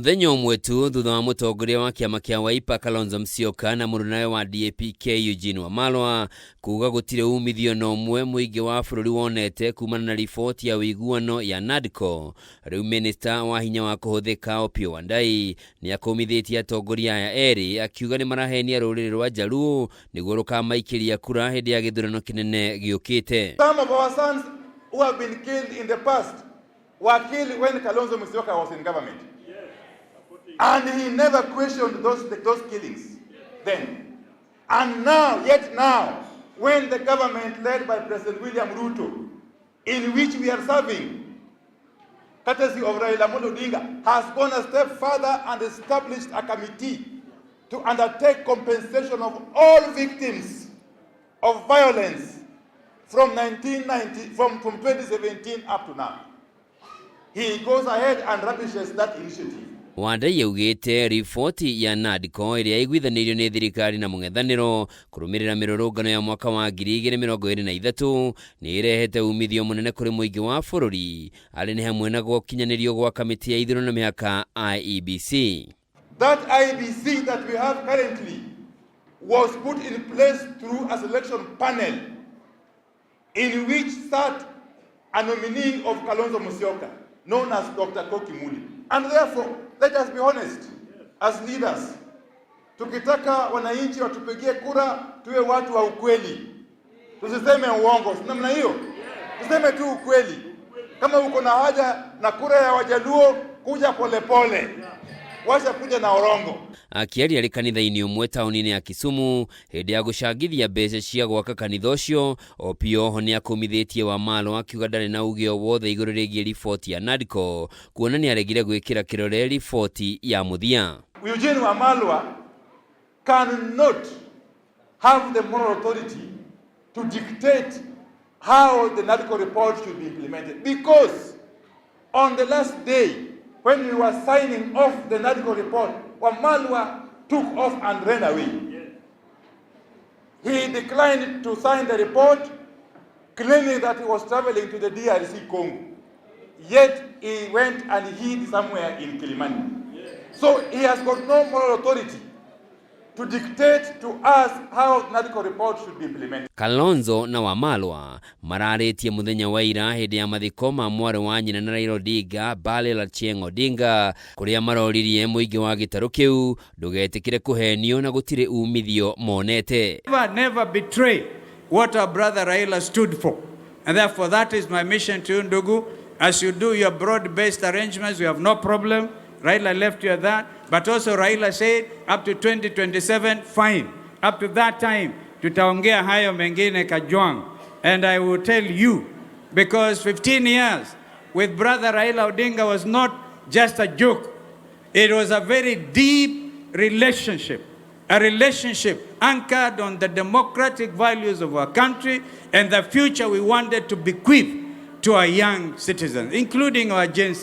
Mũthenya ũmwe tu thutha wa mũtongoria wa kĩama kĩa Wiper Kalonzo Musyoka na mũrunawe wa DAP-K Eugene Wamalwa kuga gũtirĩ umithio na ũmwe mũingĩ wa bũrũri wonete kumana na riboti ya ũiguano ya NADCO. Rĩu minista wa hinya wa kũhũthĩka Opiyo Wandayi nĩ akũmithĩtie atongoria aya erĩ akiuga nĩ marahenia rũrĩrĩ rwa Jaluo nĩguo rũkamaikĩria kura hĩndĩ ya gĩthurano kĩnene gĩũkĩte. Some of our sons who have been killed in the past were killed when Kalonzo Musyoka was in government. And he never questioned those killings then. And now, yet now, when the government led by President William Ruto, in which we are serving, courtesy of Raila Amolo Odinga, has gone a step further and established a committee to undertake compensation of all victims of violence from 1990, from 2017 up to now. He goes ahead and rubbishes that initiative. Wandayi augĩte riboti ya NADCO ĩrĩa ĩiguithanĩirio nĩ thirikari na mũng'ethanĩro kũrũmĩrĩra mĩrũrũngano ya mwaka wa 2023 nĩ ĩrehete umithio mũnene kũrĩ mũingĩ wa bũrũri arĩ nĩ hamwe na gũkinyanĩrio gwa kamĩtĩ ya ithurano na mĩhaka IEBC. That IEBC that we have currently was put in place through a selection panel in which sat a nominee of Kalonzo Musyoka, known as Dr. Koki Muli. And therefore, let us be honest as leaders. Tukitaka wananchi watupigie kura, tuwe watu wa ukweli, tusiseme uongo, si namna hiyo? Tuseme tu ukweli. Kama uko na haja na kura ya Wajaluo, kuja polepole, wacha kuja na urongo. Akĩaria arĩ kanitha-inĩ ũmwe taũni-inĩ ya Kisumu hĩndĩ ya gũcangithia mbeca cia gwaka kanitha ũcio, Opiyo oho nĩ akũmithĩtie Wamalwa akiuga ndarĩ na uge o wothe igũrũ rĩgiĩ riboti ya NADCO kuona nĩ aregire gwĩkĩra kĩrore riboti ya mũthia. Eugene Wamalwa cannot have the moral authority to dictate how the NADCO report should be implemented, because on the last day when we were signing off the NADCO report, Wamalwa took off and ran away. He declined to sign the report, claiming that he was traveling to the DRC Congo. Yet he went and hid somewhere in Kilimani. So he has got no moral authority to dictate to us how NADCO report should be implemented. Kalonzo na Wamalwa mararĩtie mũthenya wa ira hĩndĩ ya mathiko ma mwarĩ wa nyina na Raila Odinga, Beryl Achieng Odinga, kũrĩa maroririe mũingĩ wa gĩtarũ kĩu ndũgetĩkĩre kũhenio na gũtirĩ umithio monete. Never, never betray what our brother Raila stood for. And therefore, that is my mission to you, Ndugu. As you do your broad-based arrangements, we have no problem. Raila left you at that. But also Raila said, up to 2027, fine. Up to that time, tutaongea hayo mengine, Kajwang. And I will tell you, because 15 years with brother Raila Odinga was not just a joke. It was a very deep relationship, a relationship anchored on the democratic values of our country and the future we wanted to bequeath to our young citizens, including our Gen Z.